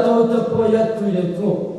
tatou tapuai atu i le Atua.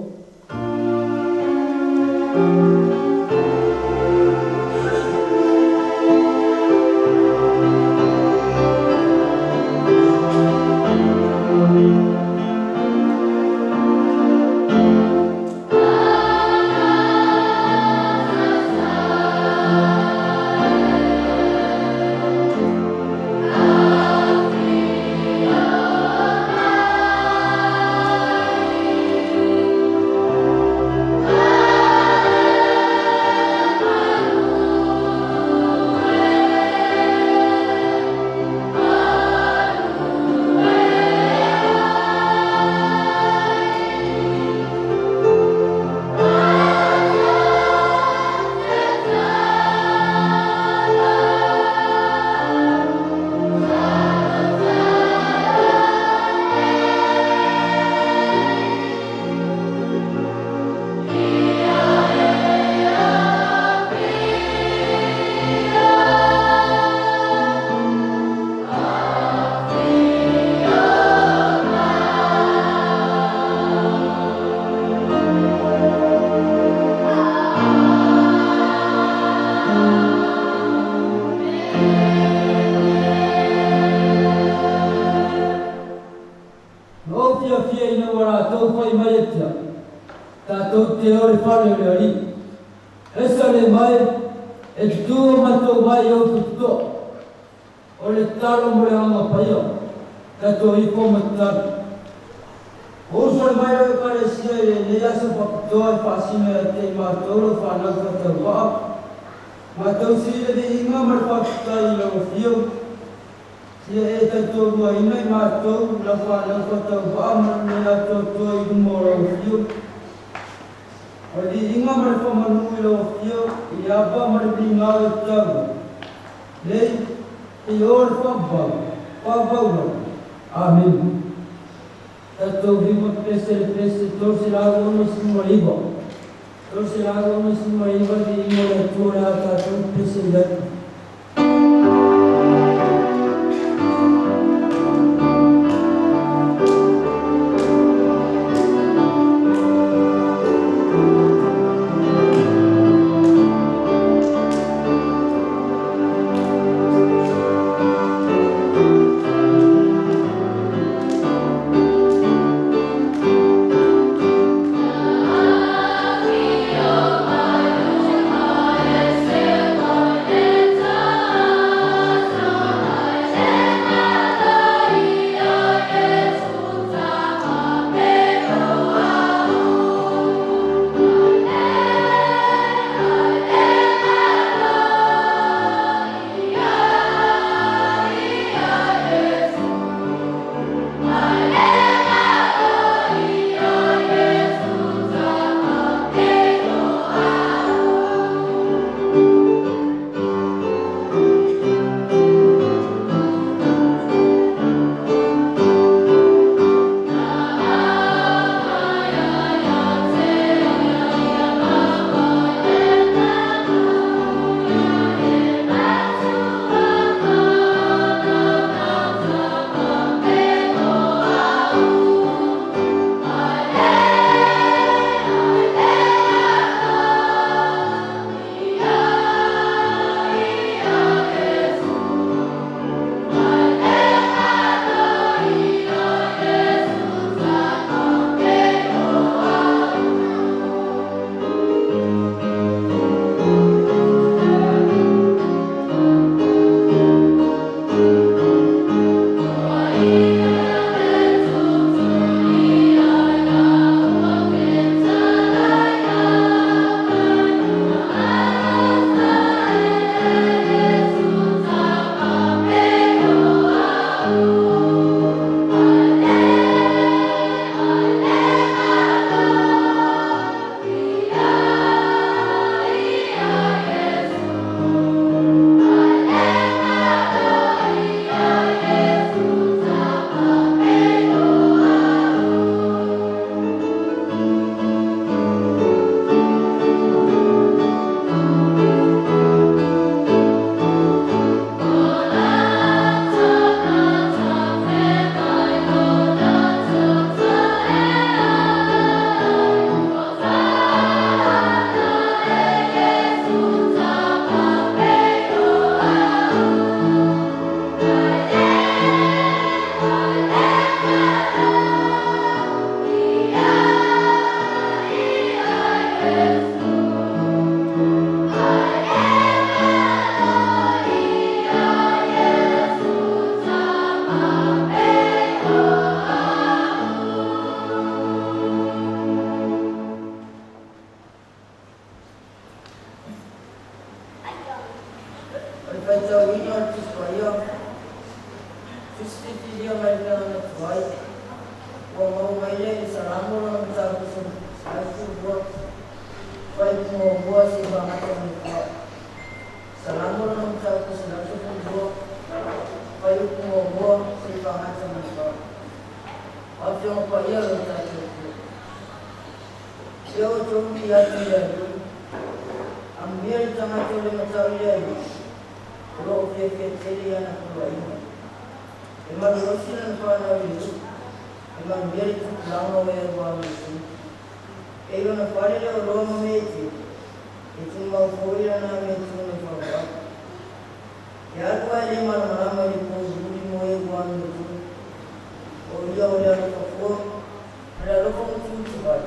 Na ou fiafia ina ua latou fai mai ia te au, Tatou te o i le fale o le Alii. E sale mai, e tutū o matou mai i ou faitotoa. O le tatalo mo le Agaga Paia, tatou ifo ma tatalo. Ua usu mai lau Ekalesia i lenei aso faapitoa e faasino ia te i matou lau fanau faatauvaa, matou sili le viiga ma le faafetai i lau afio, sia e tautoaluaina i matou lau fanau faatauvaa ma le atoatoa i luma o lau afio. O le viiga ma le faamanu i lau afio i le Ava ma le viigao e tatau ai, nei seia oo i le faavavau, faavavau lava. Amene. Tatou hiva pese le pese 369. 369 le viiga o le Atua o le a tatou pese i ai. Afio mai luma e se mai. O le faitauina o le Tusi Paia, Tusi Filifilia mai le Agaga Tuai, ua maua mai lea i le Salamo lona mataupu 112, fuaiupu muamua seia fagata ma le 4. Salamo lona mataupu 112, fuaiupu muamua seia fagata ma le 4. O Afioga Paia a lo tatou Atua. Ia outou viia atu i le Alii, amuia le tagata o le matau i le Alii, o lo o fiafia tele i ana poloaiga. E malolosi lana fanau i le upu, e manuia le tupulaga o e ua amiotonu. E i lona fale le oloa ma mea e tele, e tumau foi lana amiotonu e faavavau. E alu ae le malamalama i le pouliuli mo e ua amiotonu, o ia o le alofa fua ma le alofa mutimutuvai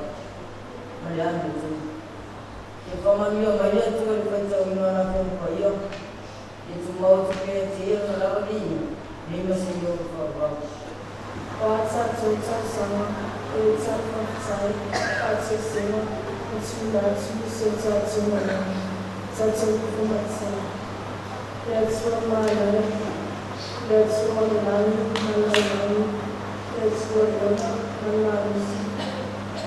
ma le amiotonu. Ia faamanuia mai le Atua i le faitauina o ana Afioga Paia, ia tumau atu pea e te ia lona lava viiga, nei ma seia oo i le faavavau. O a tatou tausaga, o le tau faafetai, faaeteetega ma tuuina atu i si o tatou manaoga, tatou nofo matai. Le Atua Maalaea, le Atua o le lagi ma le lalolagi, le Atua e ola ma le malosi,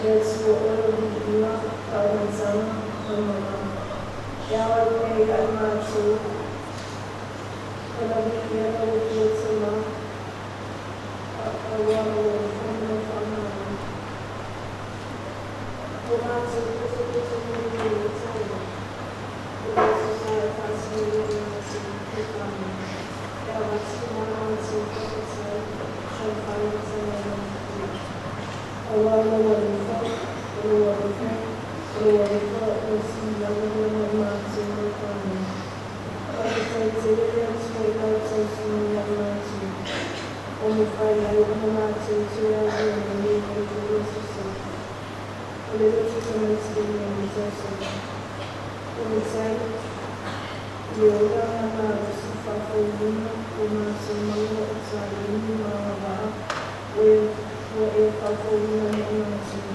le Atua oe o le viiga, faautautaga ma le mamalu. E ao ai pea ia i matou ona viia lau Afioga Tama, aua lau alofa ma lau faamagalo. Ua matou potopoto nei i lenei taeao, o le aso sa e faatinoina i matou polokalame e avatu ma la matou faafetai fesoasoani Matagaluega aua lau alofa, o lou alofa, o lou alofa ua sili lava lea mai matou ma le fanau. Faafetai tele le Atua i lau tausiga ia i matou, ua mafai ai ona matou toe aulia mai nei i aso sa. O le loto tamaiti lenei o le tausaga. O Matai, i le ola ma malosi faafouina o matou maua o taleni ma agavaa ua e faafouina mai matou,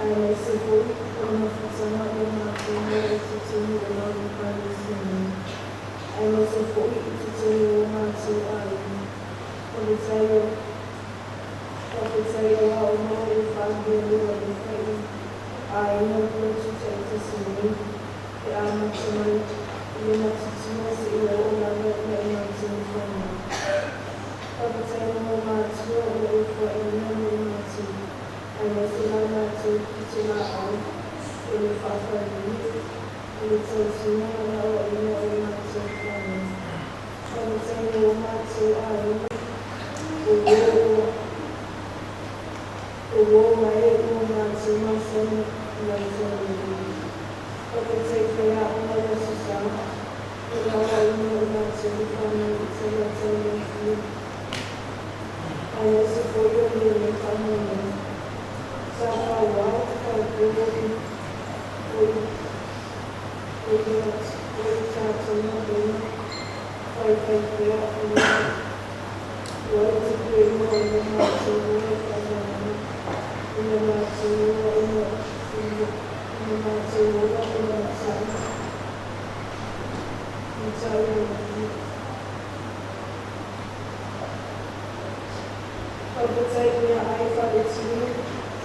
aemaise foi o le mafutaga ua matou maua i totonu o lau Ekalesia nei, aemaise foi i totonu o matou aiga. Faafetai o Faafetai aua uma e faaalia lou alofa i aiga loto taitasi nei e amata mai i le matutua seia oo lava ia i matou fanau. Faafetai mo matua ua e fuaina mo i matou, aemaise la matou pitolaau o le faafalelua, o le tausiga ma le aoaoina o matou fanau. Faafetai mo matou aiga o uo o uo ma e ua matou masani i lau taulelei. Faafetai faiaoga i aso sa, o le aoaoina o matou i fanau i tagata o le atunuu, aemaise foi o le le faamoemoe. Sa fauao faupolo i o i o i o i tatou galuega faifaipea aua ua e tupueina o le matou ola faamalama i le matou ola ona i le matou ola ona matai matai o le Alii. Faafetai i meaai faaletino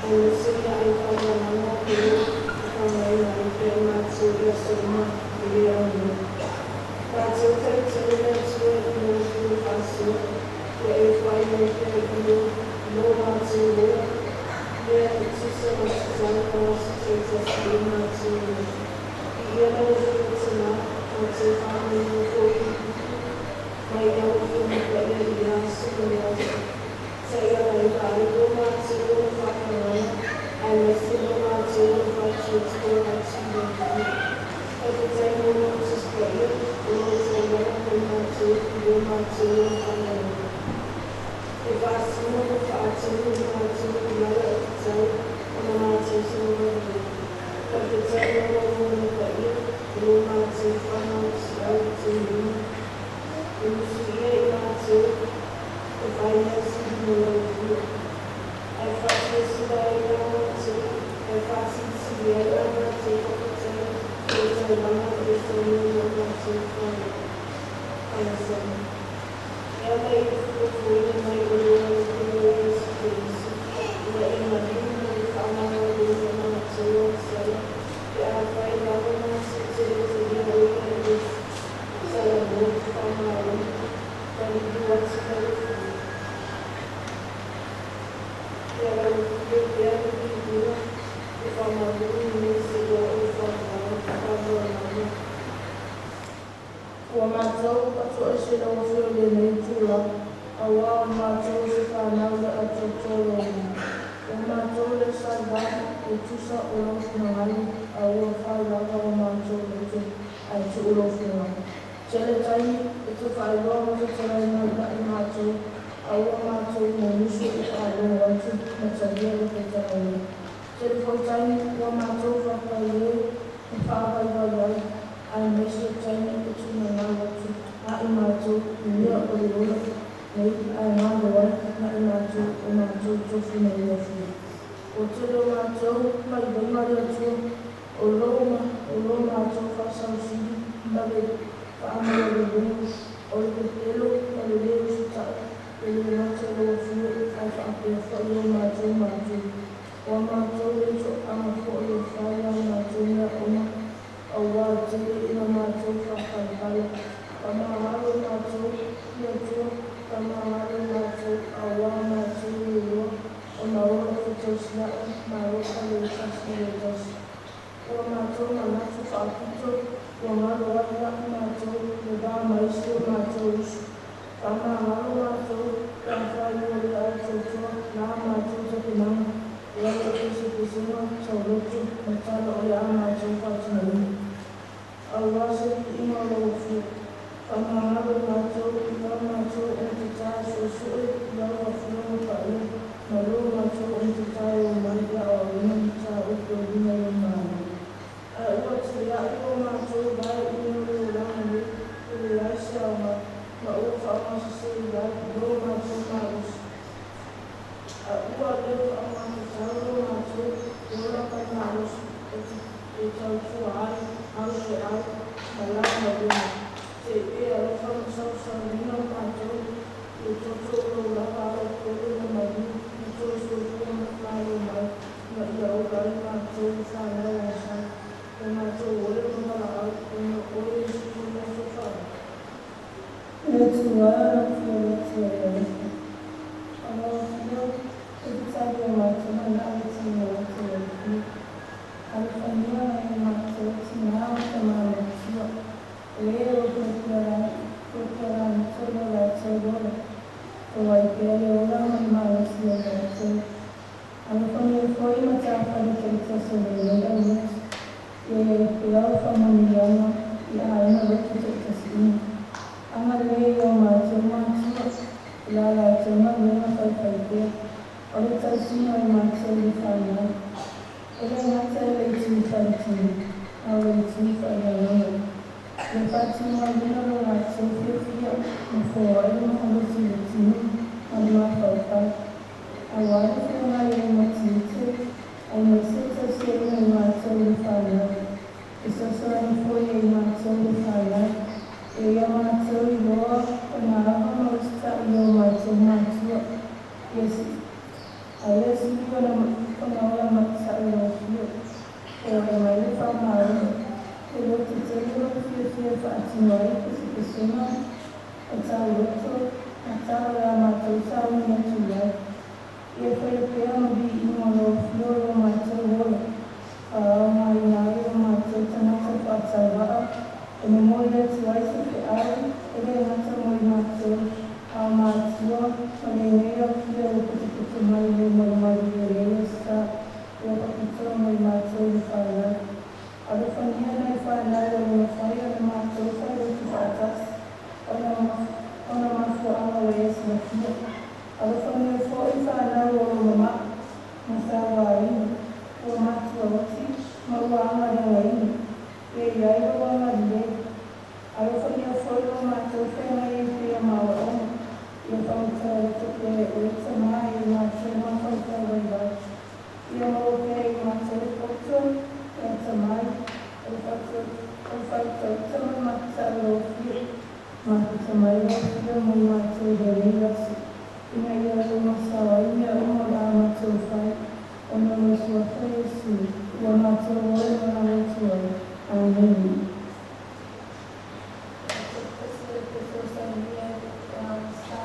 aemaise meaai faamalama o lo o faaaogaina ai pea i matou i aso uma e le aunoa. Matou talitonu le Atua i lou Afioga faasoa ua e foai mai pea i lo lo matou ola lea e tusa ma tatau ma aso taitasi i matou ola. Viia lau Afioga Tama, matou faamoemoe foi i upu mai lau Afioga Paia i le aso ma le aso. Taiala i ai lo matou ola faamagalo aemaise lo matou ola faatuatua atu i le Atua. Faafetai mo lau Tusi Paia o lo o taiala mo i matou i lo matou ola faamalama. E faasino ma faatonu i matou i ala e tatau ona matou savavali ai. Faafetai mo lau Auauna Paia o lo matou faamalosiau i taimi uma. E musuia i matou e fai mea sili mo lau Afioga. Ae faasilasila ai la matou, ae faasilisili ai la matou faafetai i le taulaga ua e saunoa mo matou fanau. Faamasino. E ala i le fuafuaina mai o le ola pele o Iesu Keriso, ina ia maliu ma le faamagaloina matou agasala, pe afai lava matou te le taliaina i le talanoa faamaoni ma liliu atu mai le Afioga. Ia laulelei pea le viiga, le faamanuia nei seia oo i le faavavau faamalamalama. Ua matou atoese lau Afioga i lenei itula, auā o matou o se fanau le atoatoa o le Alii. O matou le salvai e tusa o lou finagalo, a ua fai lava o matou loto ae tuu lou finagalo. Tele taimi e te faailoa ma fetalai mai ia i matou, a ua matou mumusu i faalogo atu ma talia le fetalaiga. Tele foi taimi ua matou faapaiē ma faavaivai ai, aemaise taimi e tunanau atu ai matou i mea o le ola nei ae galo ai ia i matou o matou tofi mai le Afioga. Ua tele o matou vaivaiga le Atua o lo o lo matou faasausili ma le faamaualaloga, o le pepelo ma le lē usitai, e le gata i lau Afio ae faapea foi o matou matua. O a matou le toaga foi e fai a matou mea uma, auā e tele ina matou faapalepale. Faamagalo matou, le Atua, faamagalo matou, auā matou le iloa ona ola fetausia'i ma alofa le tasi i le tasi. Ua matou manatu faapito ua galo ai ia i matou le va ma isi o matou uso. Faamagalo matou pe afai ua le atoatoa la matou tapenaga e ala i pesepesega tauloto ma tala o le a matou faatinoina. Aua se viiga o lau Afioga. Faamagalo matou i la matou ogatata e suesue i lau Afioga Paia ma lo matou ogatata e omai e aoaoina mataupu e uiga i lou Malo. Ae ua telia'i lo matou vae i mea o le olaga nei e leai se aoga, ma ua faaaogasese ai lo matou malosi. A ua le faaaogatatau lo matou ola ma le malosi e tautua ai alo feau ma la galuega, se i e alofa ma sausauina matou i le toto o lou lava alo pele na maliu ma toe soifua malo mai, ina ia ola ai matou i fanau agasala, o matou ole ma valaau ona o oe Iesu Keriso Faavae. Le Atua lau Afio le Atua le alofa. O lau Afio e te tali o matou manao e tino atu lau Afio. Alofagia nai o matou tina ma tama matua, o e ua pialamito lo latou ola, foai pea le ola ma le malosi o latou. Alofagia foi matafale taitasi o lenei aulotu, ia i ai pea o faamanuiaga i aiga loto taitasi uma. Agalelei i o matou matua i la latou galuega faifaipea o le tausiga o matou i le fanau, e le gata i le itu faaletino, a o le itu faaleagaga. Ia faatinoina lo latou fiafia ma foai le malosi i le tino ma le mafaufau, auā le feagai ai ma tiute, aemaise le tausiaina i matou i le fanau. Fesoasoani foi ia i matou le fanau, e ia matou iloa ona ava ma usitai i o matou matua, ia a ia sili ona ona ola matai i lau Afioga, foai mai le faamaoni, le lototetele ma le fiafia e faatino ai pesepesega o tauloto ma tala o le a matou sauni atu i ai. Ia faia pea ma viiga o lau Afioga lo matou ola, faaaogaina ai o matou tagata faatauvaa e momoli atu ai se feau e le gata mo i matou, a o matua ma lenei aofia ua potopoto mai i le malumalu i eleele o sa ua faapitoa mo i matou le fanau. Alofagia nai fanau ua le mafai ona matou failotu faatasi ona ona mafuaaga ua e silafia. Alofagia foi fanau o lo mama'a ma sauaina, ua matuaoti ma ua agalegaina, ia i ai lou agalelei. atamai lau Afioga mo i matou i lenei aso, ina ia logomasao ai mea uma o le a matou fai, ona o le Suafa Iesu, ua matou o e valaau atu ai. Amene. Fesoasoani e sa.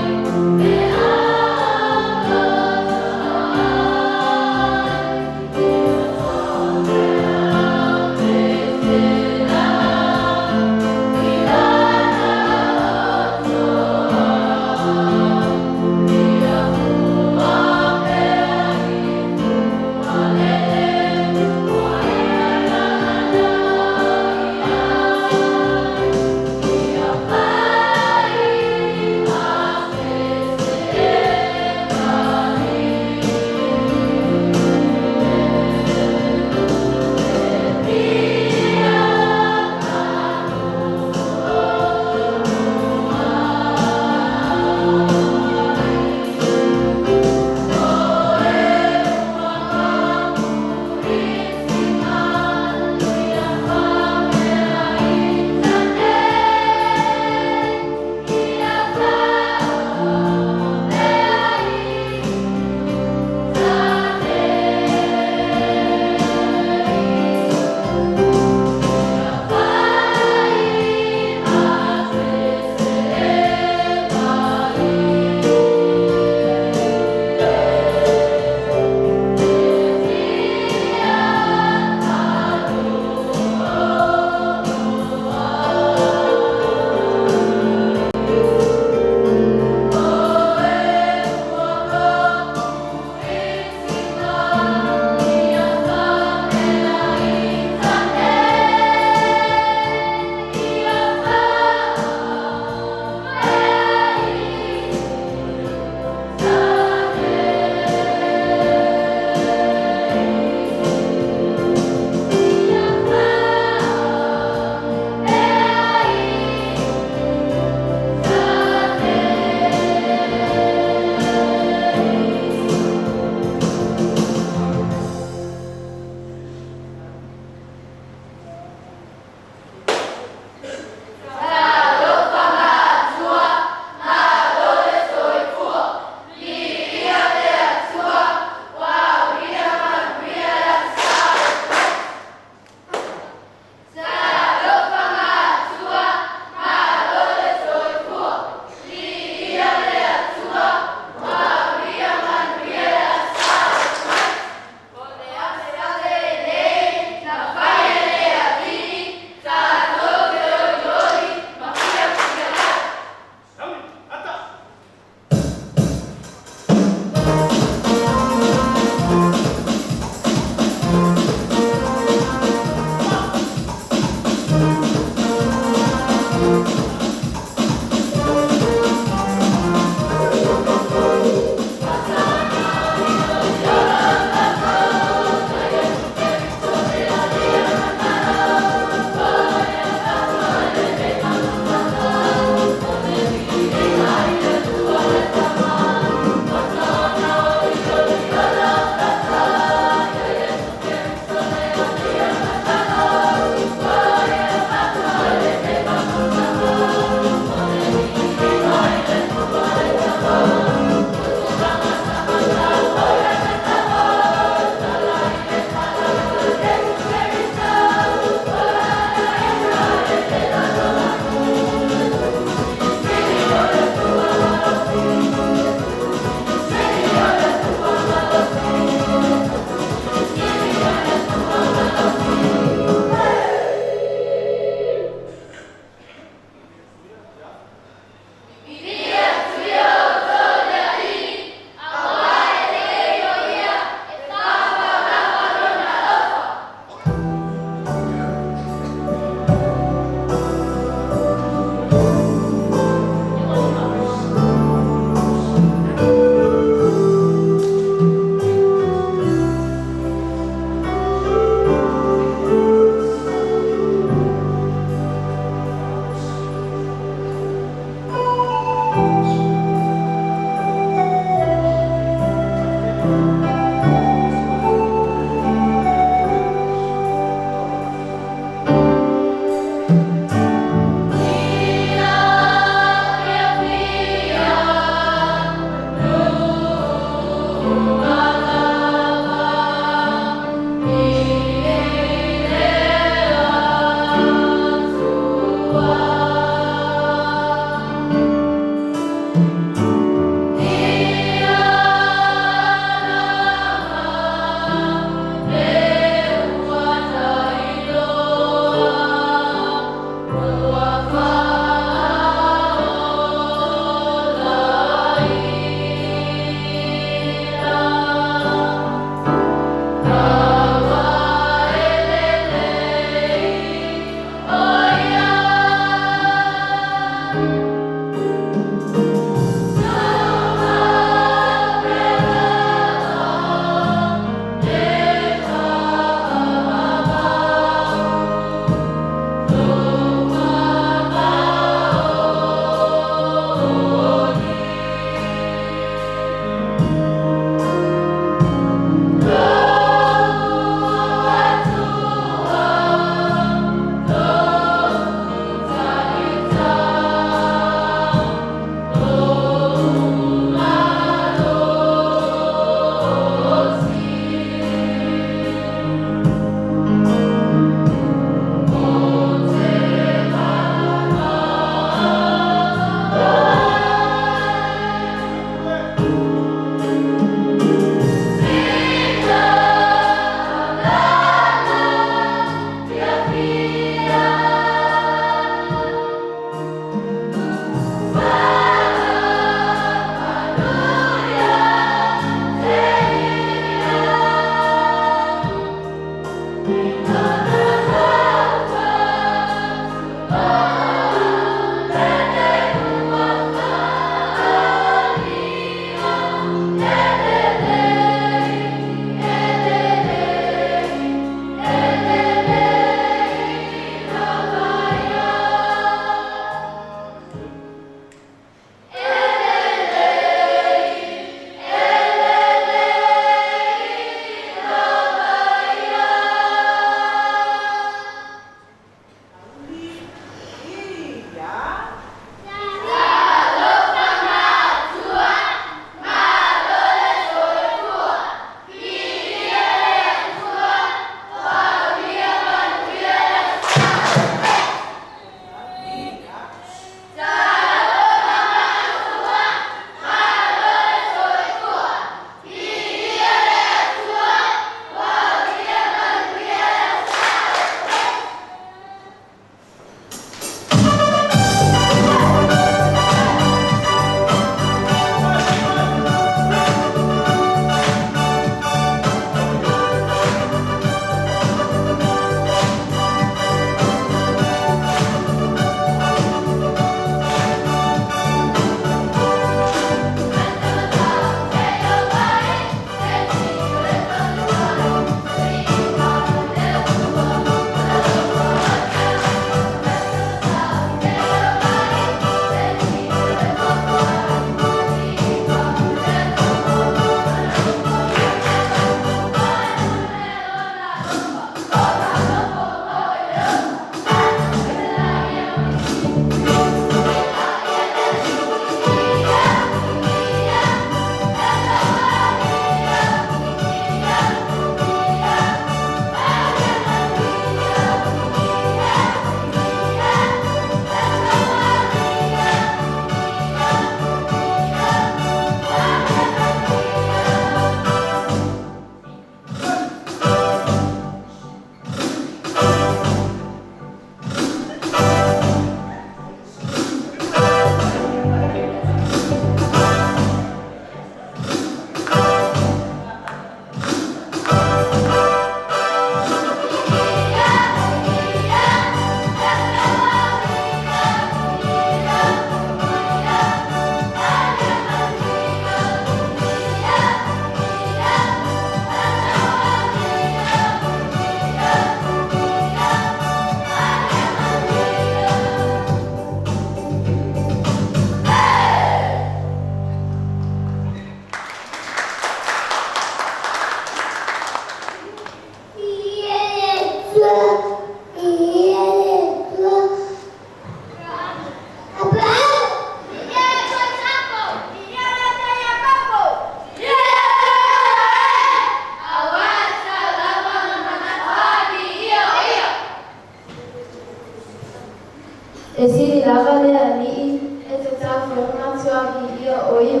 E sili lava le Alii e te tatou ona matua viia o ia.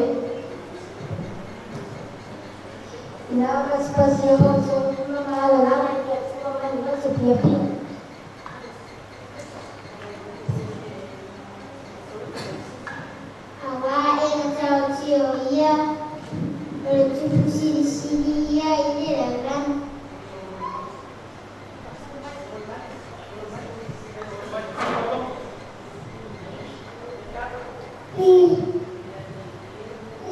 Ina pasipasi o outou ma malalala i le Atua ma le loto fiafia. Auā e matautia o ia, o le Tupu silisili ia i le lalolagi.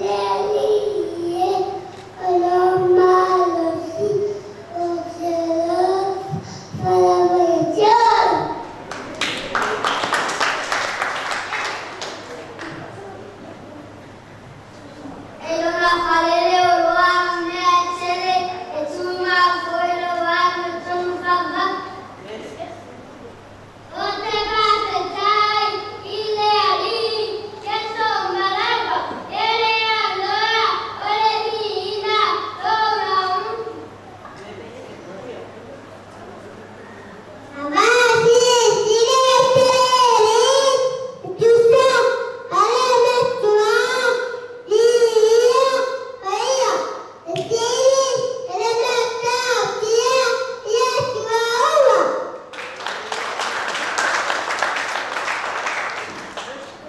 Le Alii e, o lou malosi ou te alofa lava ia te oe. E lona fale o loa mea e tele, e tumau foi lou amiotonu faavavau. Ou te faafetai i le Alii, i aso uma lava, e le aunoa o le viiga o lou.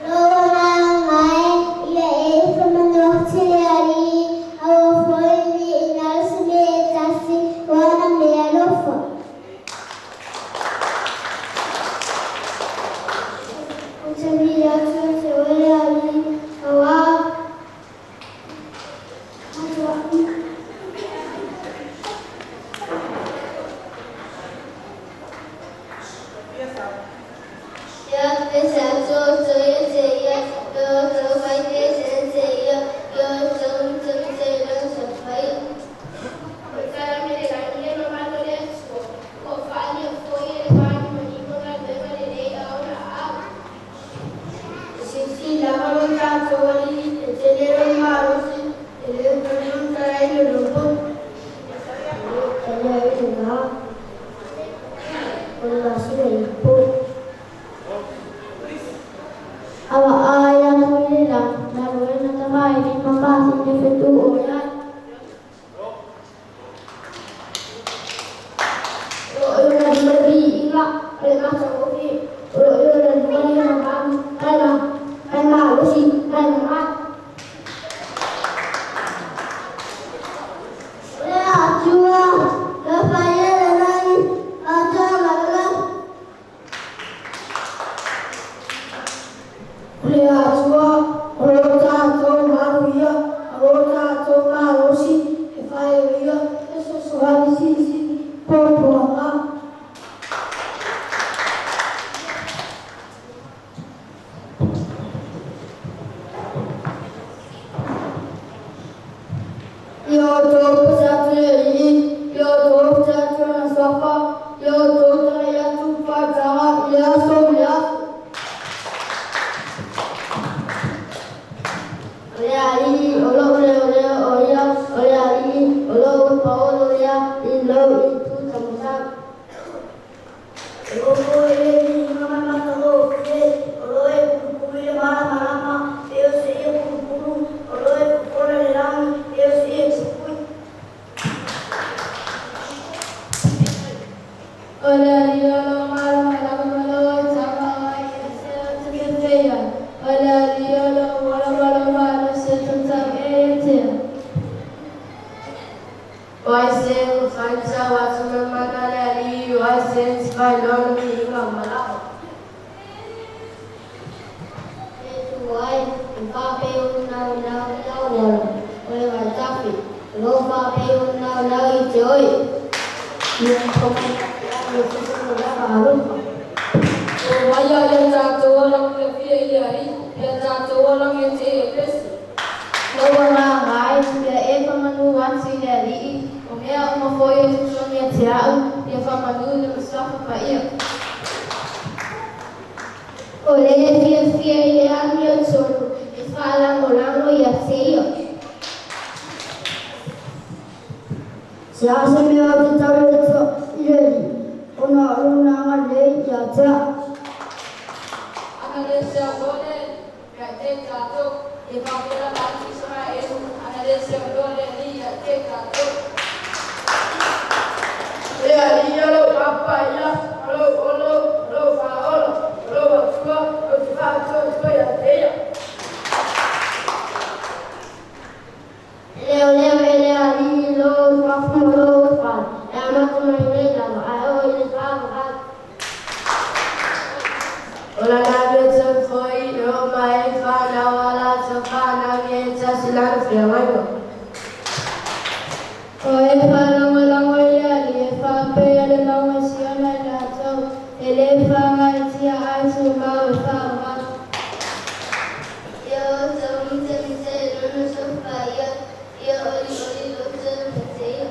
Lou agaga e, ia e faamanu atu i le Alii, aua foi ne i galo se mea e tasi o ana meaalofa. Ou te vili atu ia te oe le Alii, auā Ia pese atu outou ia te ia, ia outou faaeteetega ia, ia outou mutemute i lona tapuaiga. O le tala mai le lagi le mamalu o le Atua, ua faaalia foi e le vanimonimo galuega lelei a ona aao. E silisili lava lo tatou Alii, e tele lona malosi, e le mafai ona talaina lona poto. E le i lena, o le masina i po. Ava ai atu i le lagi, lalo e na tamailima masina fetu'u ai. O lo o i ona lua le viiga o le matagofie, o lo o i ona lua le mamalu ma le malosi ma le mamalu. O le Atua na faia le lagi atoa ma le lagi. O le Atua, o lo tatou malu ia, o lo tatou malosi, e fai o ia e fesoasoani silisili puapuaga. Ia outou pese atu i le Alii, ia outou pese atu i lona suafa, ia outou talai atu faautaga i le aso ma le aso. O le Alii o lou leoleo o ia, o le Alii o lou paolo ia i lou itu taumatau. E oo i le viiga ma le matagofie, o lo e pulupulu i le malamalama e o se ie pulupulu, o lo e fofola le lagi e o se ie pupui. O le Alii o lou malamalama ma lou autaga o ai ia se ou te fiafia i ai. O le Alii o lou ola ma lou malosi e tatau ea ia te au. O ai se e mafai ona sau atu ma le mana o le Alii, o ai se e faailoa lona viiga uma lava. E tu ai, e faapei ona naunau i lau ola, o le vaitafe, o lou faapei ona naunau ia te oe. Ia faamanu atu i le faalofa. O maia ia tatou alaga fiafia i le Alii, ia tatou alaga ia te ia e pese. Lou agaga e, ia e faamanu atu i le Alii, o mea uma foi o totonu ia te a'u, ia faamanu lona suafa paia. O le fiafia i le amiotonu e faalagolago ia te ia. Se a se mea ou te tau i le Alii, ona o lona agalelei ia te a'u. Lea ia te tatou, e faapea lava Isaraelu, ana le seoloa le Alii ia te tatou. Le Alii o lou papaia, o lou olo, o lou faaola, o lou Atua ou te faatuatua ia te ia. E leoleo e le Alii i lou suafa ma lou usoala, e amata mai nei lava ae oo i le faavavau. O lana amiotonu foi e oo mai ai fanau a latou fanau ia e tasi lana feagaiga. O e faalagolago i le Alii, e faapea le mauga Siona i latou, e lē faagaitia ae tumau e faavavau. Ia outou mitamita i lona Suafa Paia, ia olioli loto ia te ia.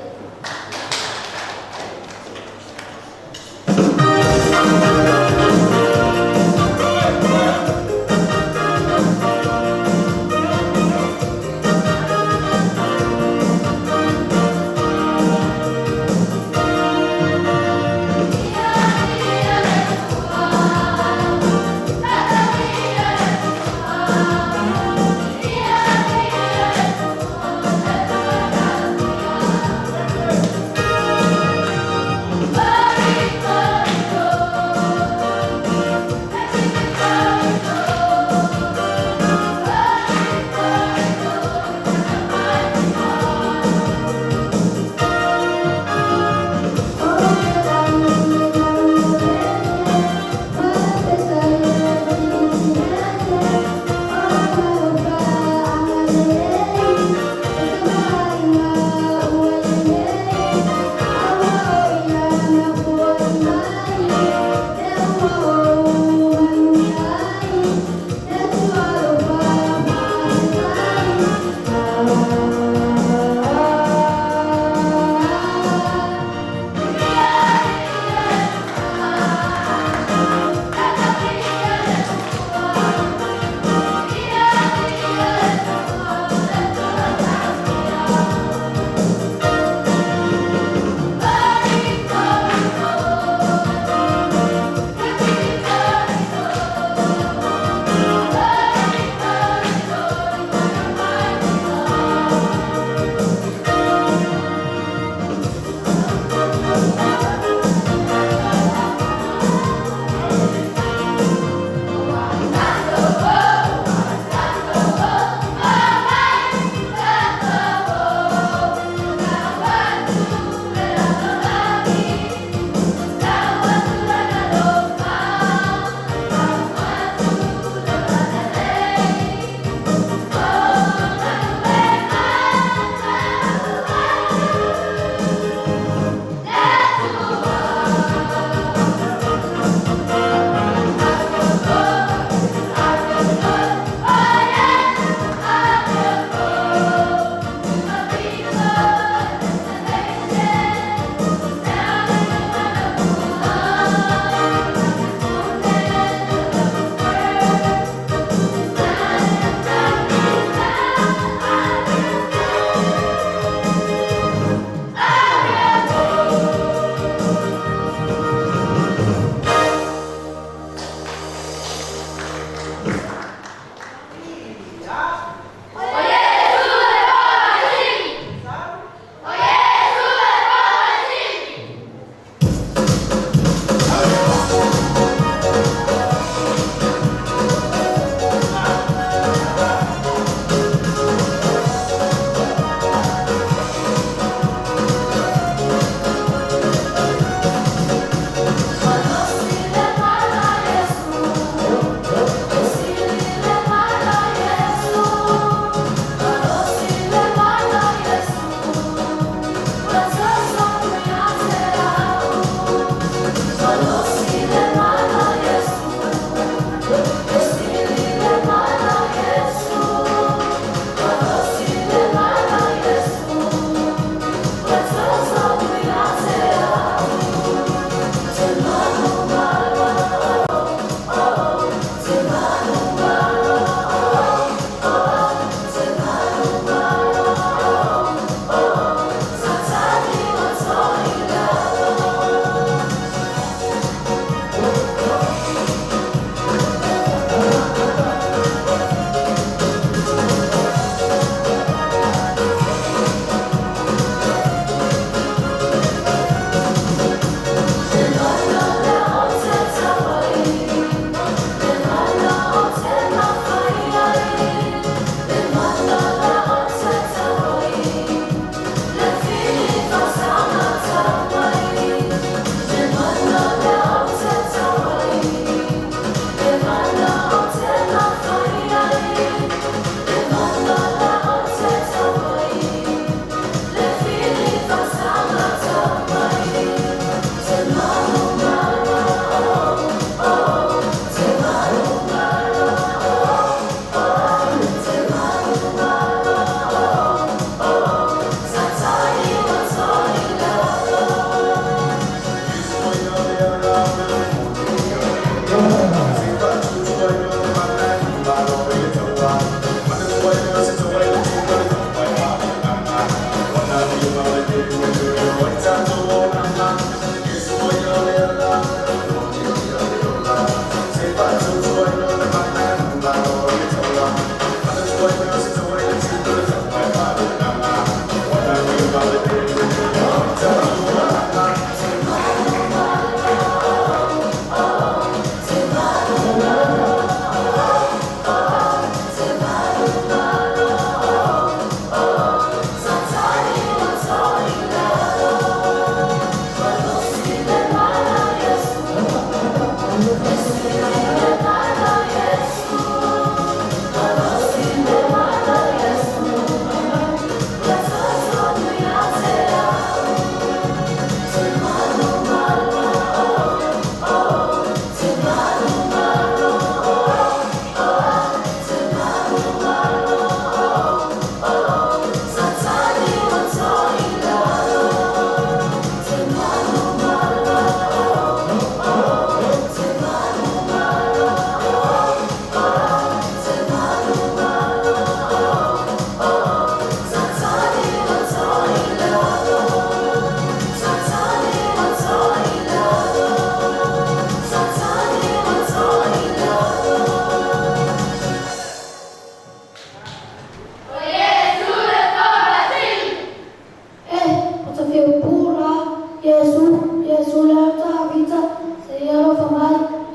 E alofa mai,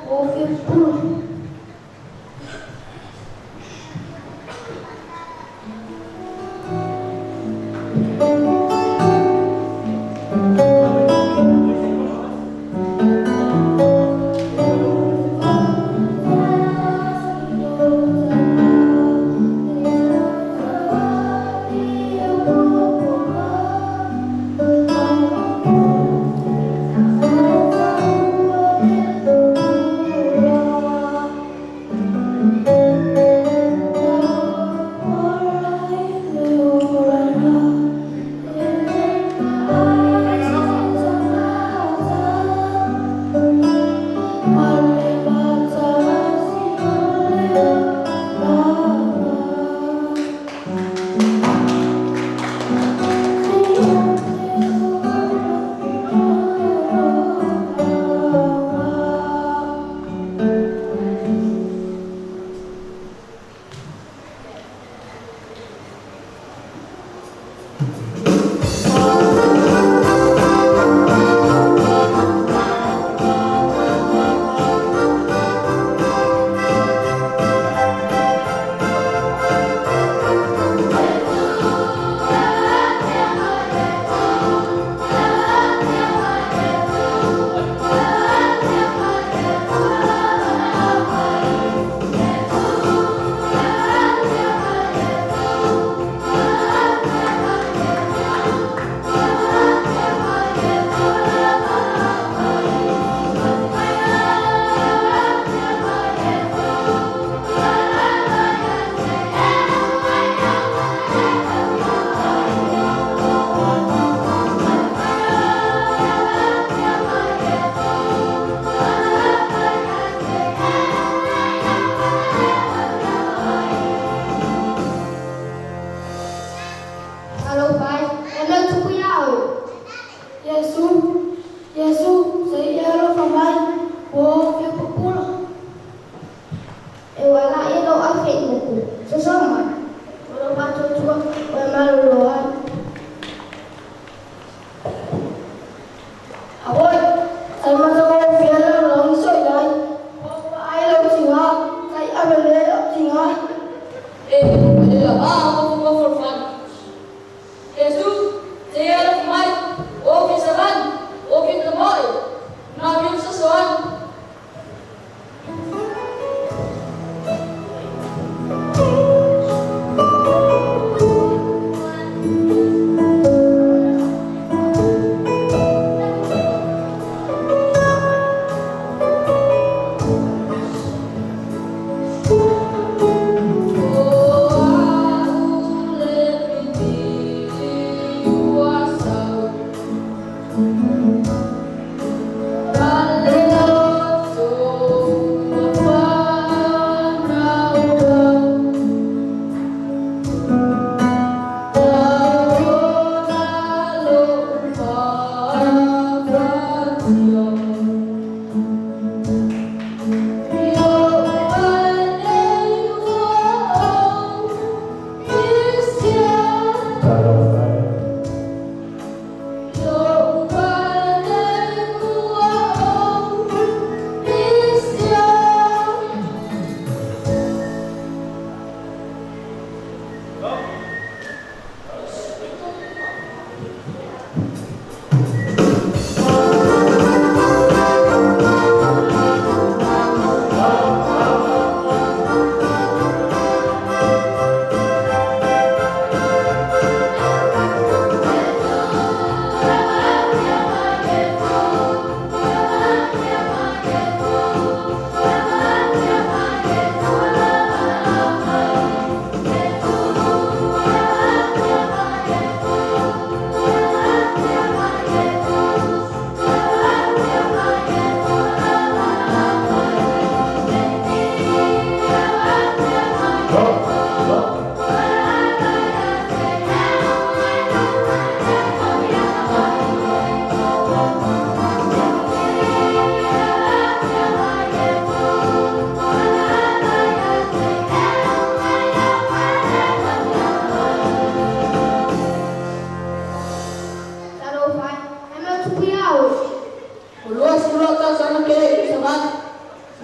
ua ou fia pupula.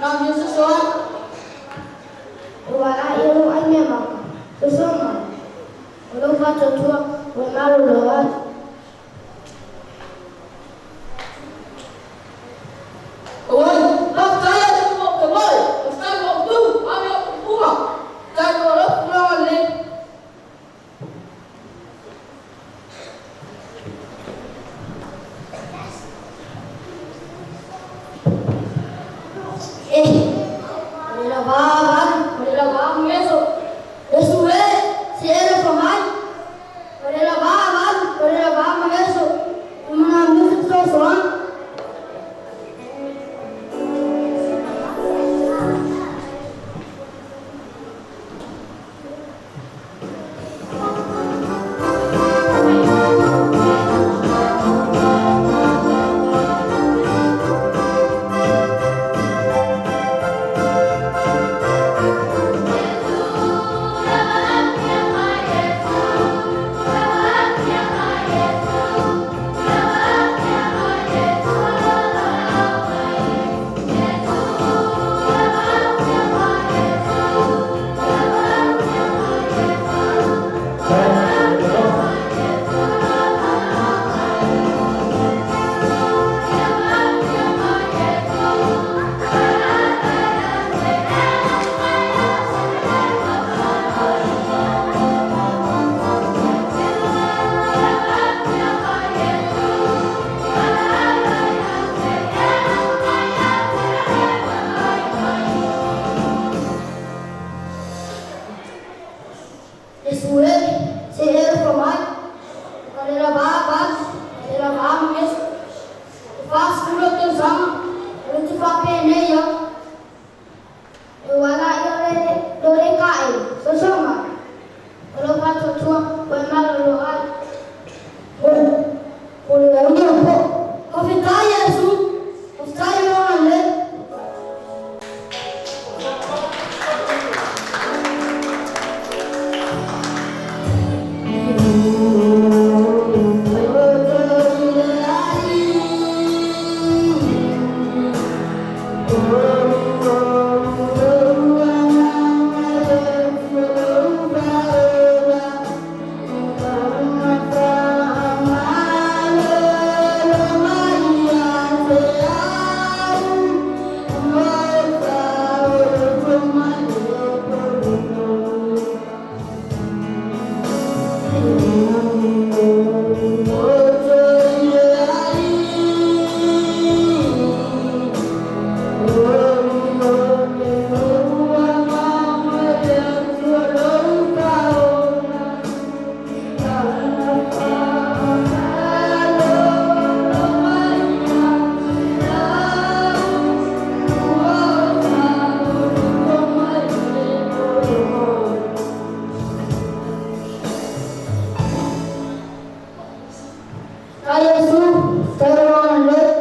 Manaomia fesoasoani. E ualaʻi o lou ai mea maka, soso mai, o lou faatuatua ua e malolo ai. Oi, faafetai Iesu ua ou tamoe, faafetai ua ou tu, ave ou upuga, faafetai i lou alofa ma lou agalelei. E, o le lavā valu, o le lavā mageso, Iesu e, se i e alofa mai. O le lavā valu, o le lavā mageso, e manaomia se fesoasoani. Iesu e, se i e alofa mai, o ka le lavā valu, o le lavā mageso. E 40 ou tausaga o lea ou te faapenei au. E ualaʻi o le lole kaʻe, soso mai, o lou faatuatua ua e malolo ai. Oi, o le auga o poʻo. Faafetai Iesu, faafetai i lou agalelei. Faafetai Iesu, faafetai i lou agalelei.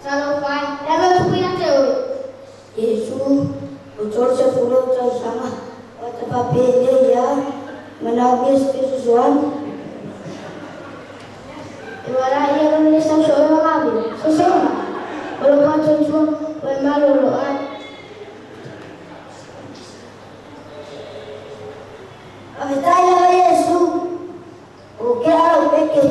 Talofa e, le ave o tupu ia te oe. Iesu, ua 30 ou tausaga o ata faapenei lava, manaomia se fesoasoani. E ualaʻi ia lona le sausoʻe o Gavila, soso mai, o lou faatuatua ua e malolo ai. Faafetai lava Iesu, ua tea lou peke.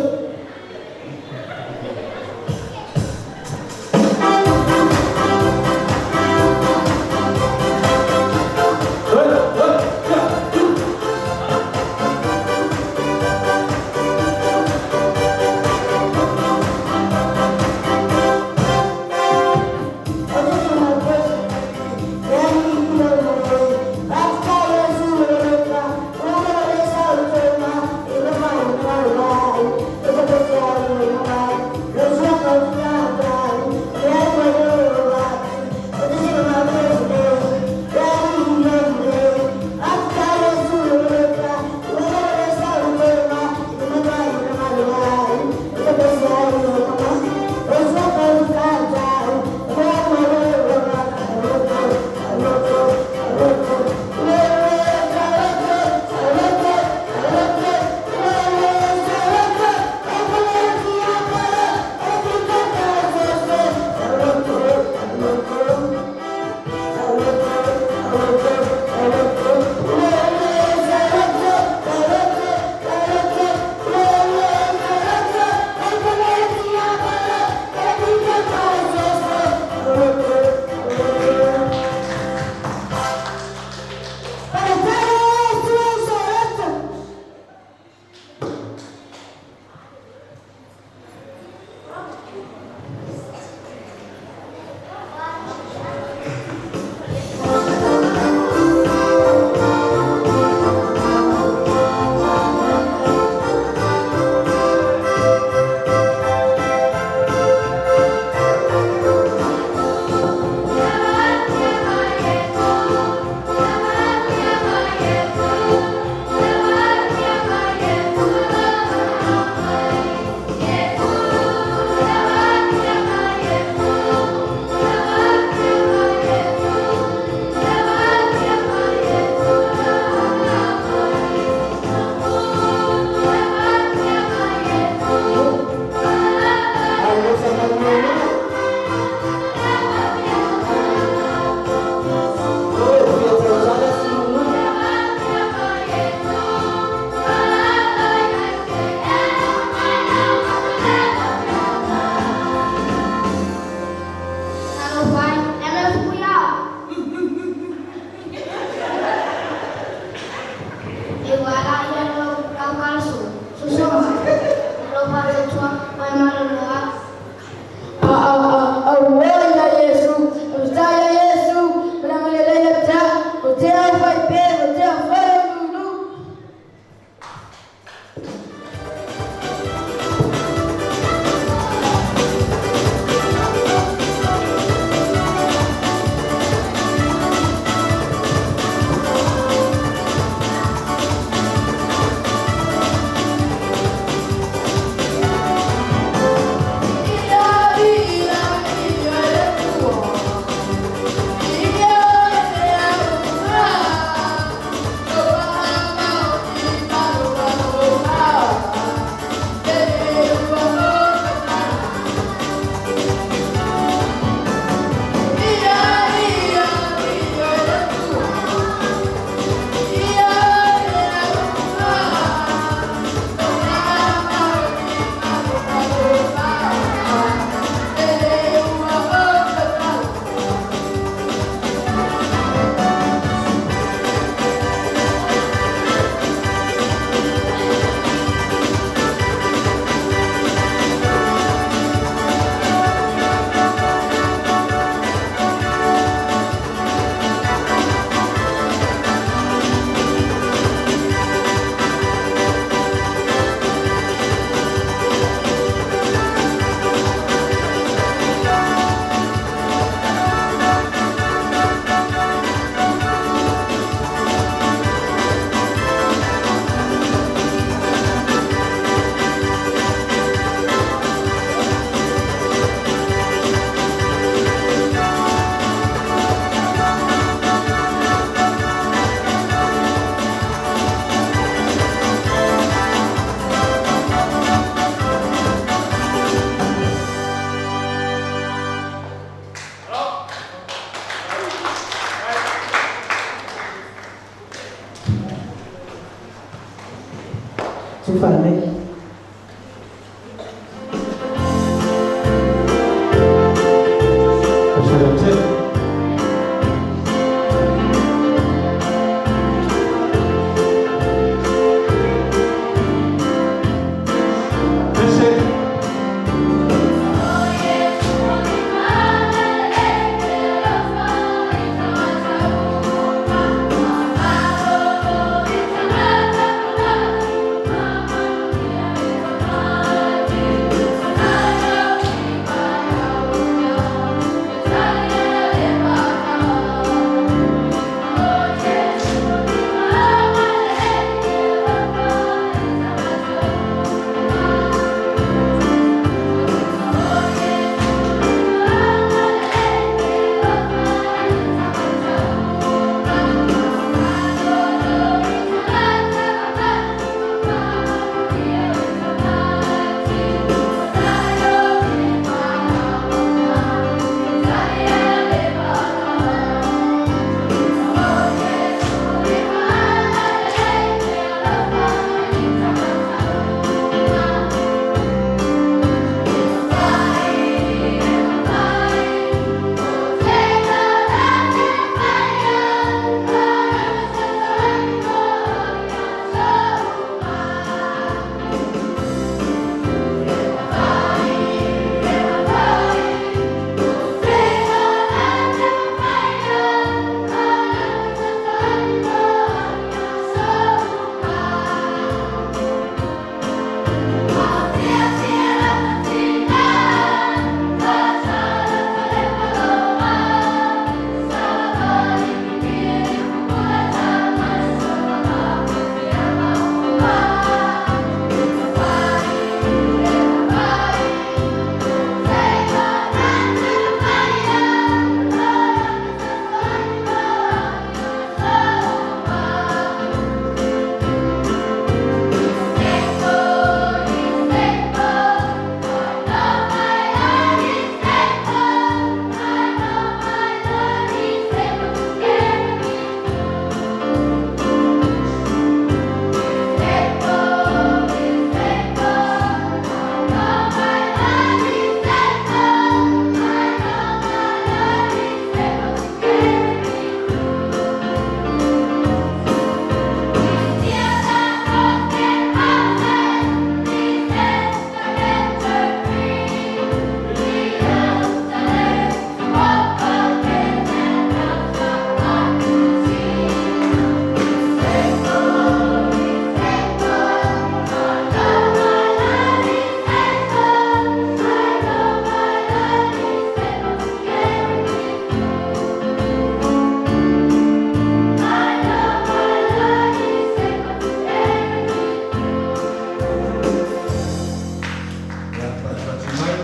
Fatifati mai.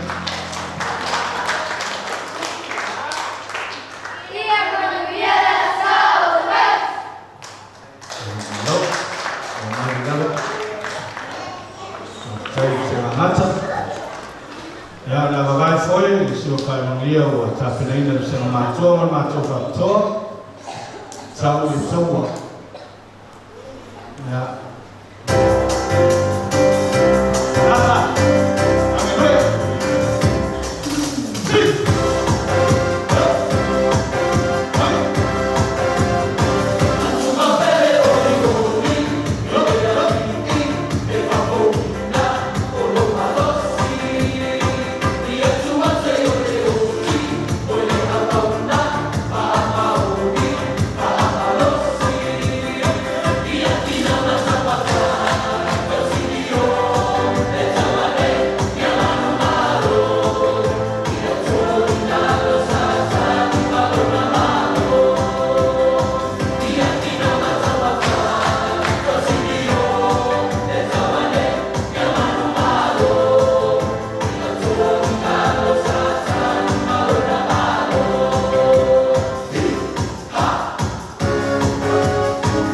Ia manuia le aso Malo, ua malie lava. Faafetai i le gagata. Ia, o le a vavae foi le siofaemanuia ua tapenaina e le Vasega Matutua ma le matou Faapitoa. Tau i le taua. Ia. Lata. Ame Si. Hai.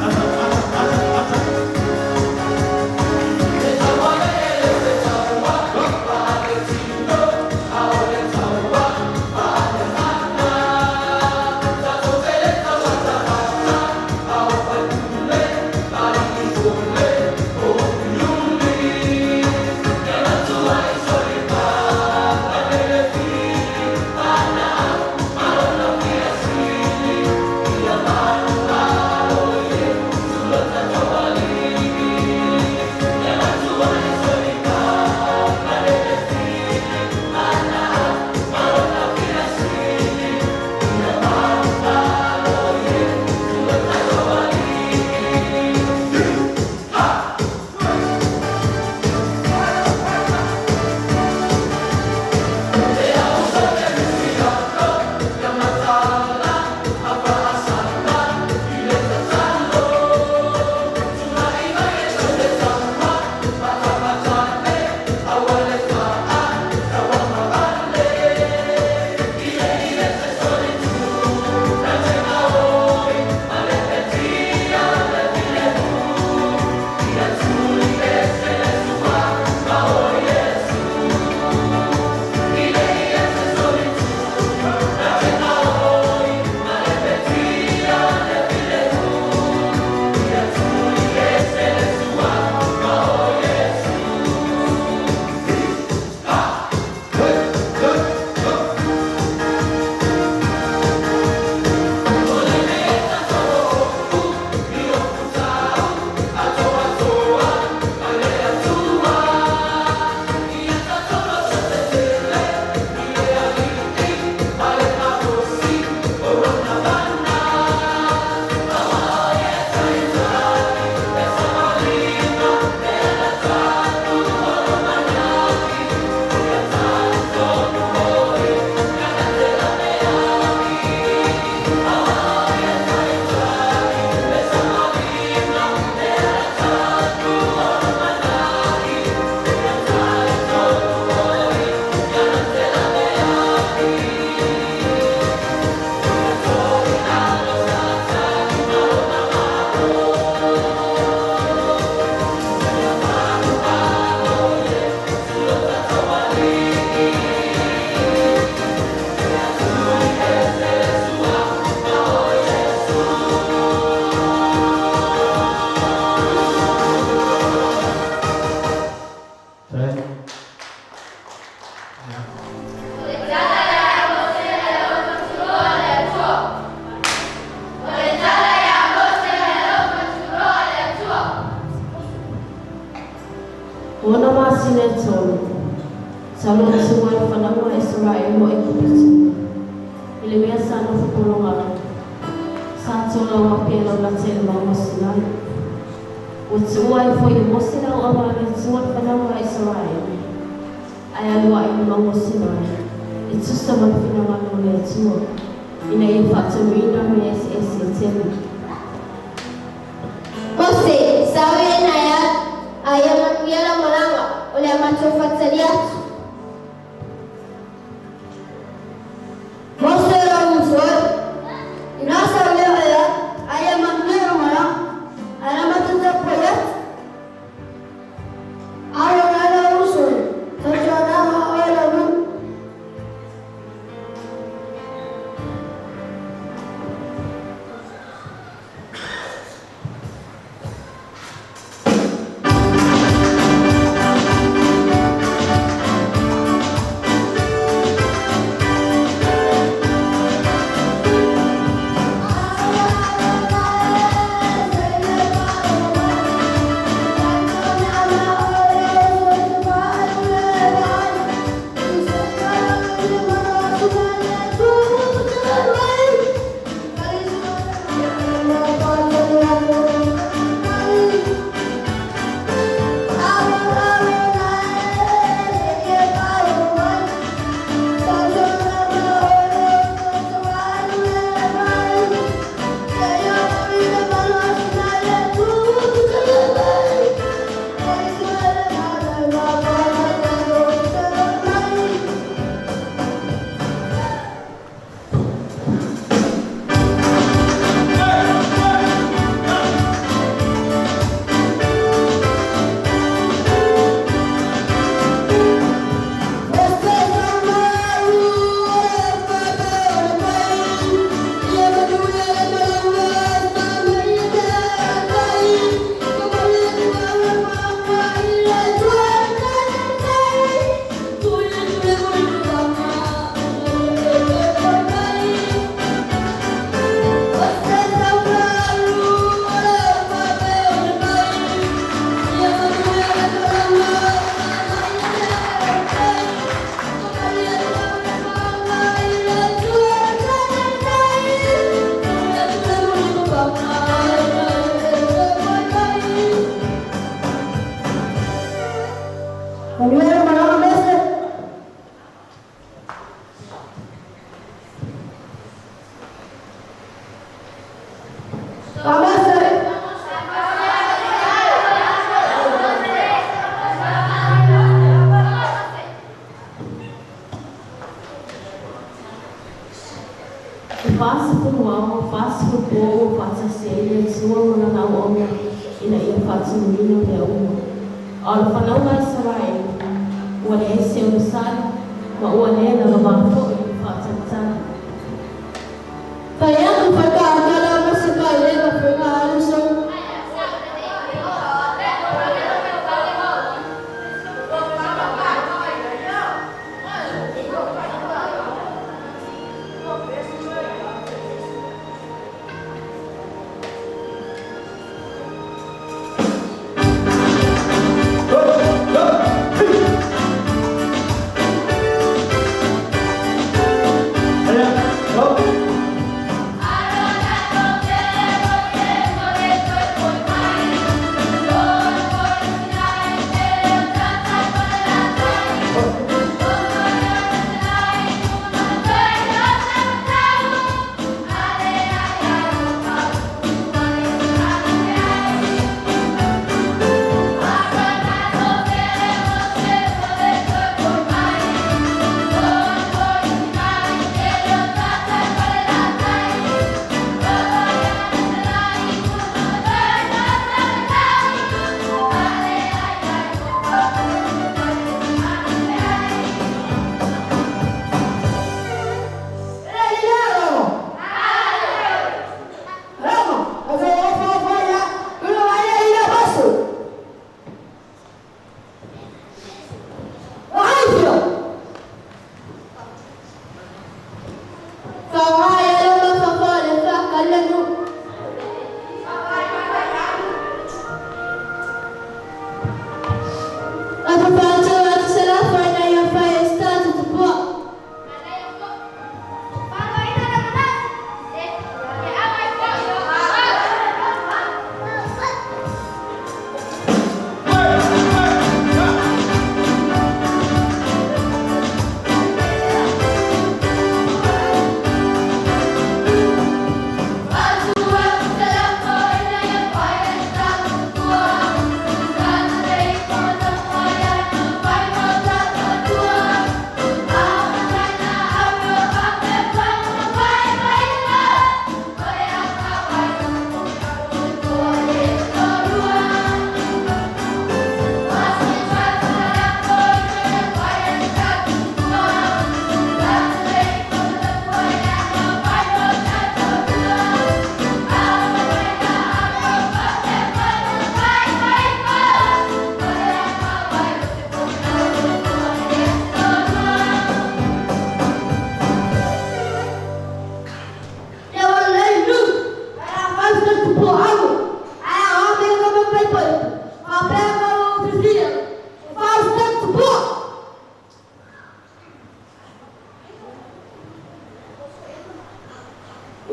Ata, ata, ata, ata. Faafetai. Ia. O le tala ia Mose na alofa le Atua. O le tala ia Mose na alofa le Atua. Ona masina e 3, talu ona tuua ai le fanauga a Isaraelu o Aikupito, i le mea sa nofo pologa ai, sa tolauga pea laulata i le mauga o Sinai. Ua tuua ai foi e Mose le auauna a le Atua le fanauga a Isaraelu, ae alu ae i le mauga o Sinai, e tusa ma le finagalo o le Atua, ina ia faatonuina mea eseese e tele. Mose, sao e na ia, a ia manuia lau malaga, o le a matou faatali atu. 40 ao, 40 po ua faatasi ai le Atua ma lana auauna ina ia faatinoina mea uma. A o le fanauga a Isaraelu, ua leai se onosai ma ua lē lavamā foʻi i le faatalitali. Faiatu whakaakala mo se kailega whenga aluso.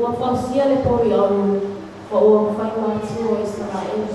Ua fausia le povi aulu, ma ua mafai matua o Isaraelu.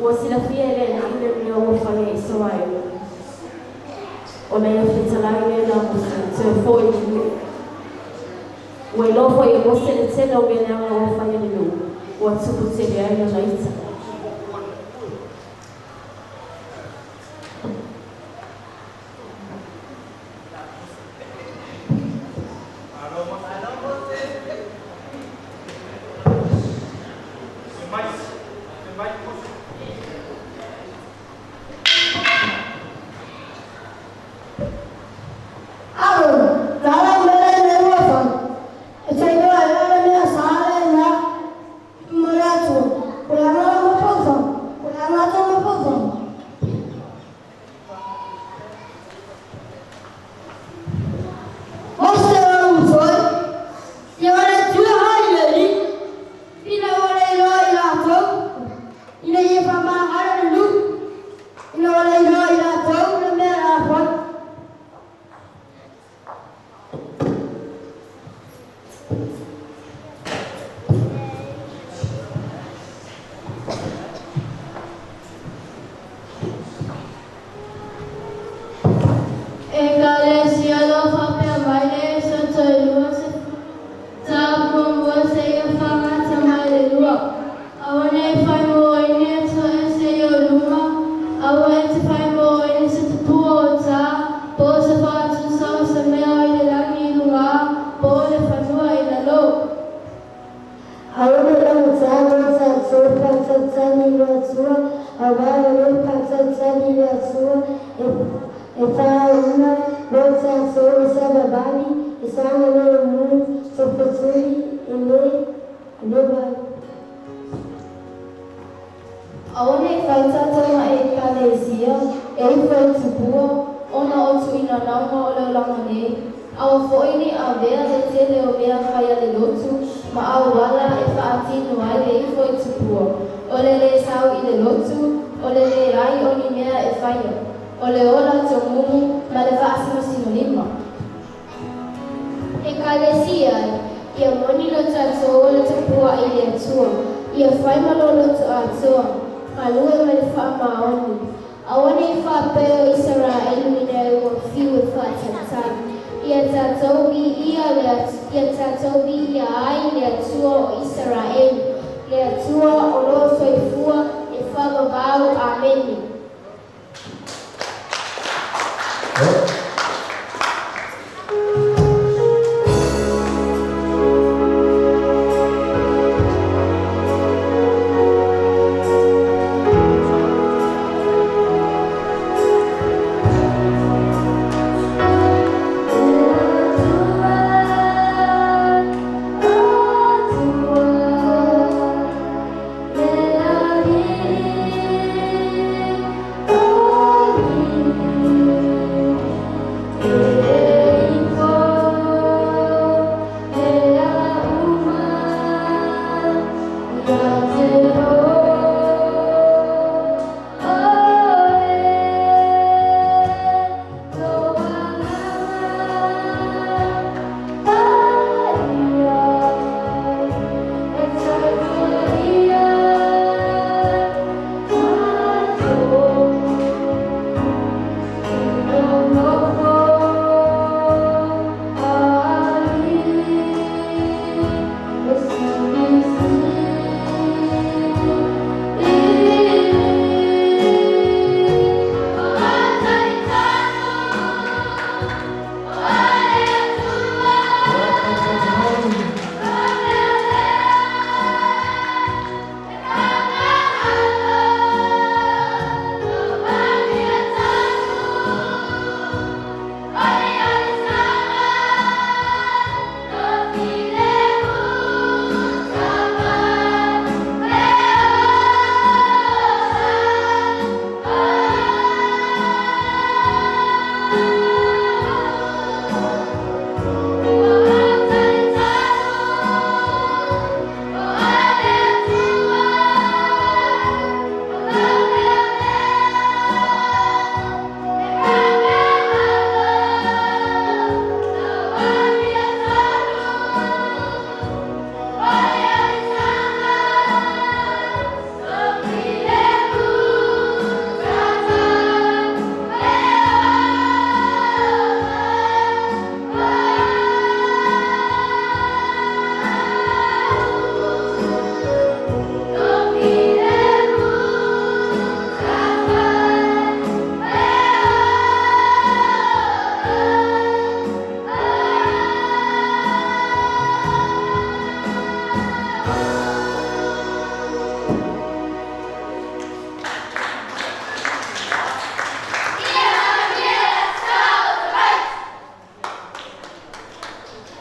Ua silafia e le Alii le mea ua faia e Isaraelu, ona ia fetalai lea na Mose toe foʻi i le nuu. Ua iloa foʻi e Mose le tele o mea leaga ua faia e le nuu, ua tupu tele ai lana ita. Ekalesia o lo o faapea mai le Aso Toelua 10 ta 1 seia faagata mai le 2. Aua ne i faimoaina aso ese i ou luma, aua e te faimoaina se tupua o ta, po o se faatusa o se mea o i le lagi i luga, po o le fanua i lalo. Aua ne i auta lo tatou faatalitali i le Atua, auā e lē faatalitali i le Atua e faauma lo tatou i savavali i saogalemu tofotuli e lē vai. Aua ne i fai tatou ma ekalesia e ifo i tupua ona o tuuinanauga o le olaga nei, aua foi ne i avea le tele o mea fai a le lotu ma auala e faatino ai le ifo i tupua, o le lē sau i le lotu, o le leai o ni mea e faia, o le ola tomumu ma le faasinosinolima. Ekalesia e, ia moni lo tatou ola tapuai i le Atua, ia fai ma lo loto atoa, galue ma le faamaoni. Aua ne i faapea o Isaraelu ina ua fiu e faatalitali. Ia tatou viia le ia tatou viia ai le Atua o Isaraelu, le Atua o lo o soifua e faavavau. Amene.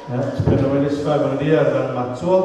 Ia, tapena mai le isi faamanuia a le Vaega Matutua.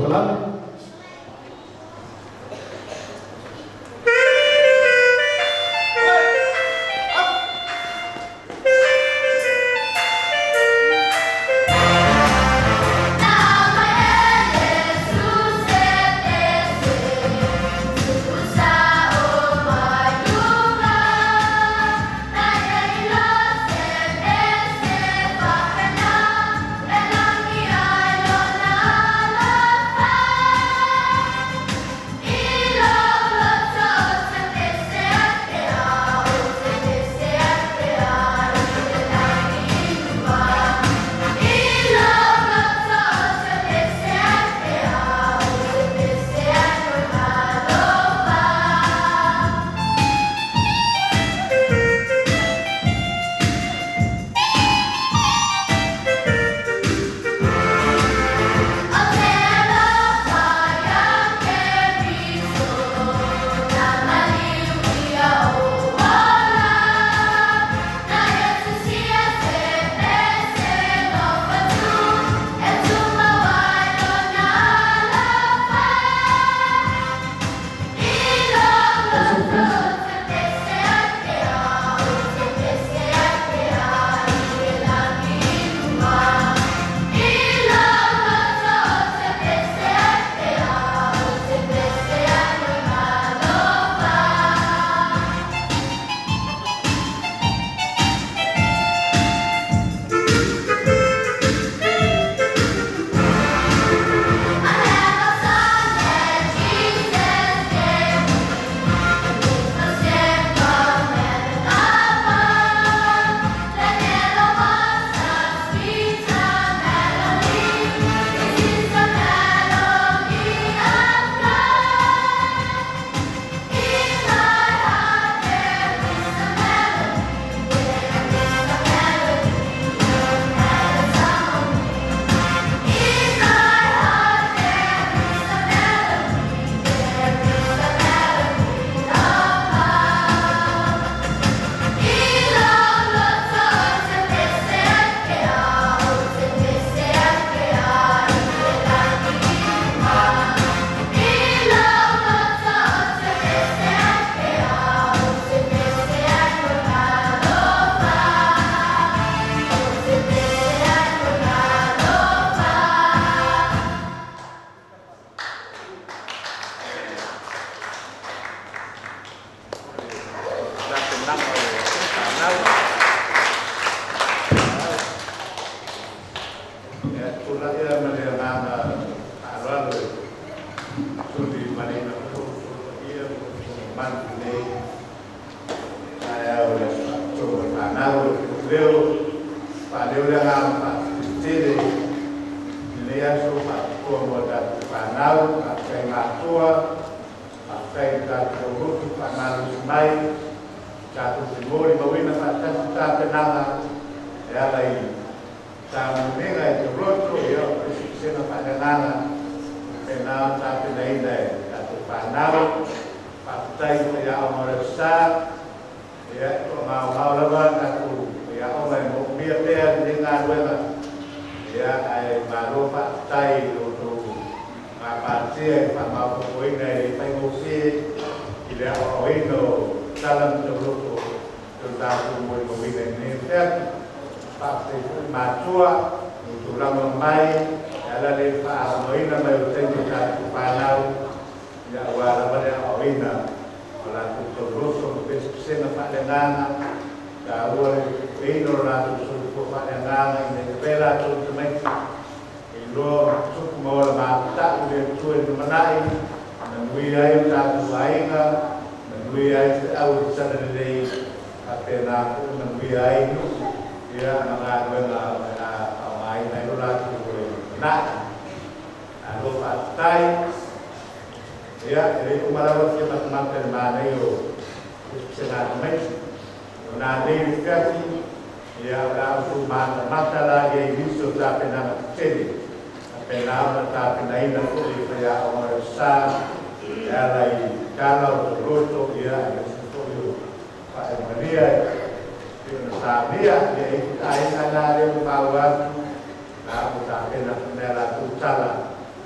polokalame.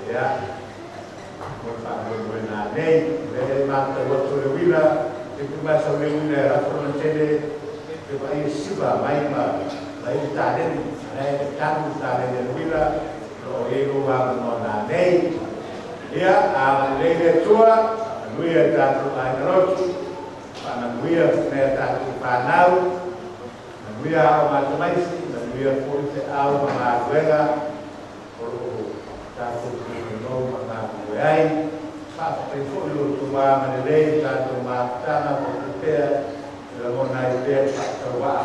Ia, Mo le faamoemoe nanei, o lea e matatau atu o le uila, e pei ma sau le uila e lafo lona tele, e vaai e siva mai ma vaai le taleni, a la e tanu le taleni a le uila, o lo o i ai lou avanoa nanei. Ia, agalelei le Atua, manuia i tatou aiga lotu, faamanuia nai a tatou fanau, manuia aoga a tamaiti, manuia foi feau ma galuega o lo o tatou punonou ma galulue ai. Faafetai foi i lo outou agalelei i le tatou mafutaga ma outou pea e lagona ai pea le faatauvaa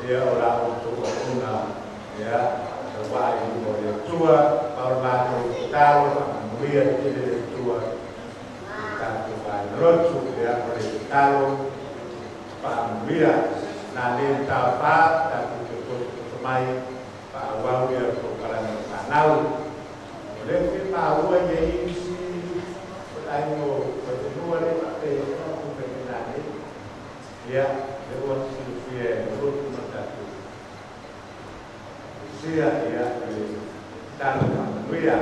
ia o la outou auauna ia faatauvaa i luma o le Atua. Ma o le matou tatalo, faamanuia tele le Atua i le tatou aiga lotu. Ia, o le tatalo, faamanuia nanei le taufa, tatou toe potopoto mai faaauau ia polokalame o fanau. O lea fia maua e i ai isi o le aiga o Vaitenua lea e faapea i ai tatou fai mai nanei. Ia, lea ua silafia e lotu ma tatou ekalesia, ia, o le tatalo faamanuia.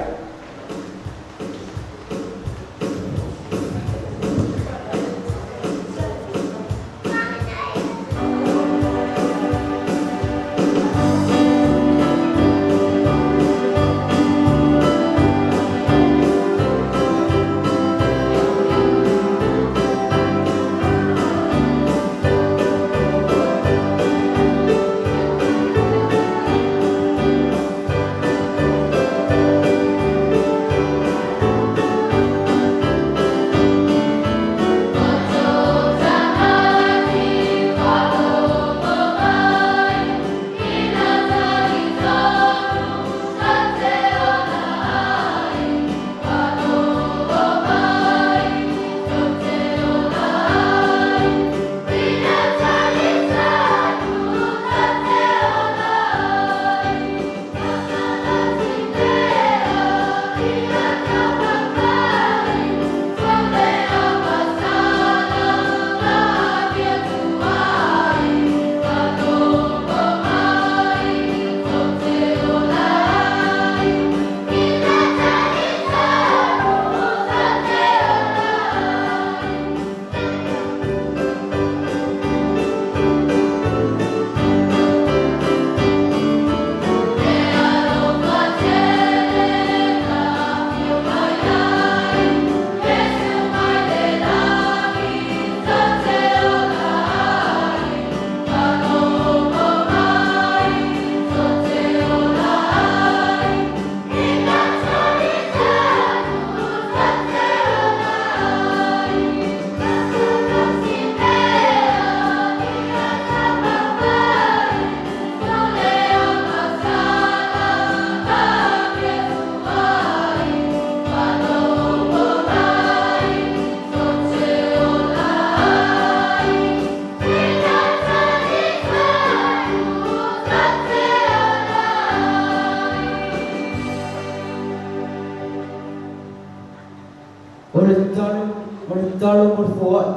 O le tatalo, o le tatalo mo le foai.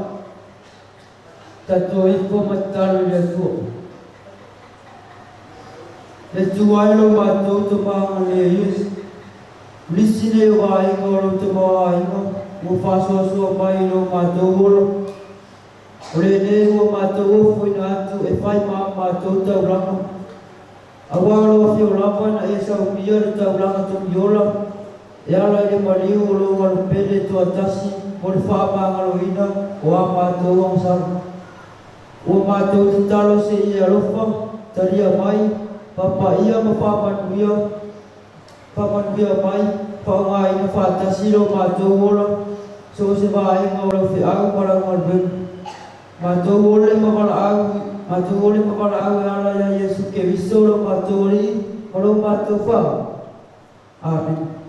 Tatou ifo ma tatalo i le Atua. Le Atua e lo matou tamaga le ia. Nisi nei o vaega o lou tamaoaiga ua faasoasoa mai i lo matou ola. O lenei ua matou ofoina atu e fai ma a matou taulaga. Auā lou afio lava na e saumia le taulaga togiola e ala i le maliu o lou alopele toatasi mo le faamagaloina o a matou agasala. Ua matou tatalo se i e alofa, talia mai, papaia ma faamanuia, faamanuia mai, faaaogaina faatasi lo matou ola, so o se vaega o lau feau ma lau galuega. Matou ole ma valaau, matou ole ma valaau e ala ia Iesu Keriso lo matou Alii ma lo matou Faaola. Amene.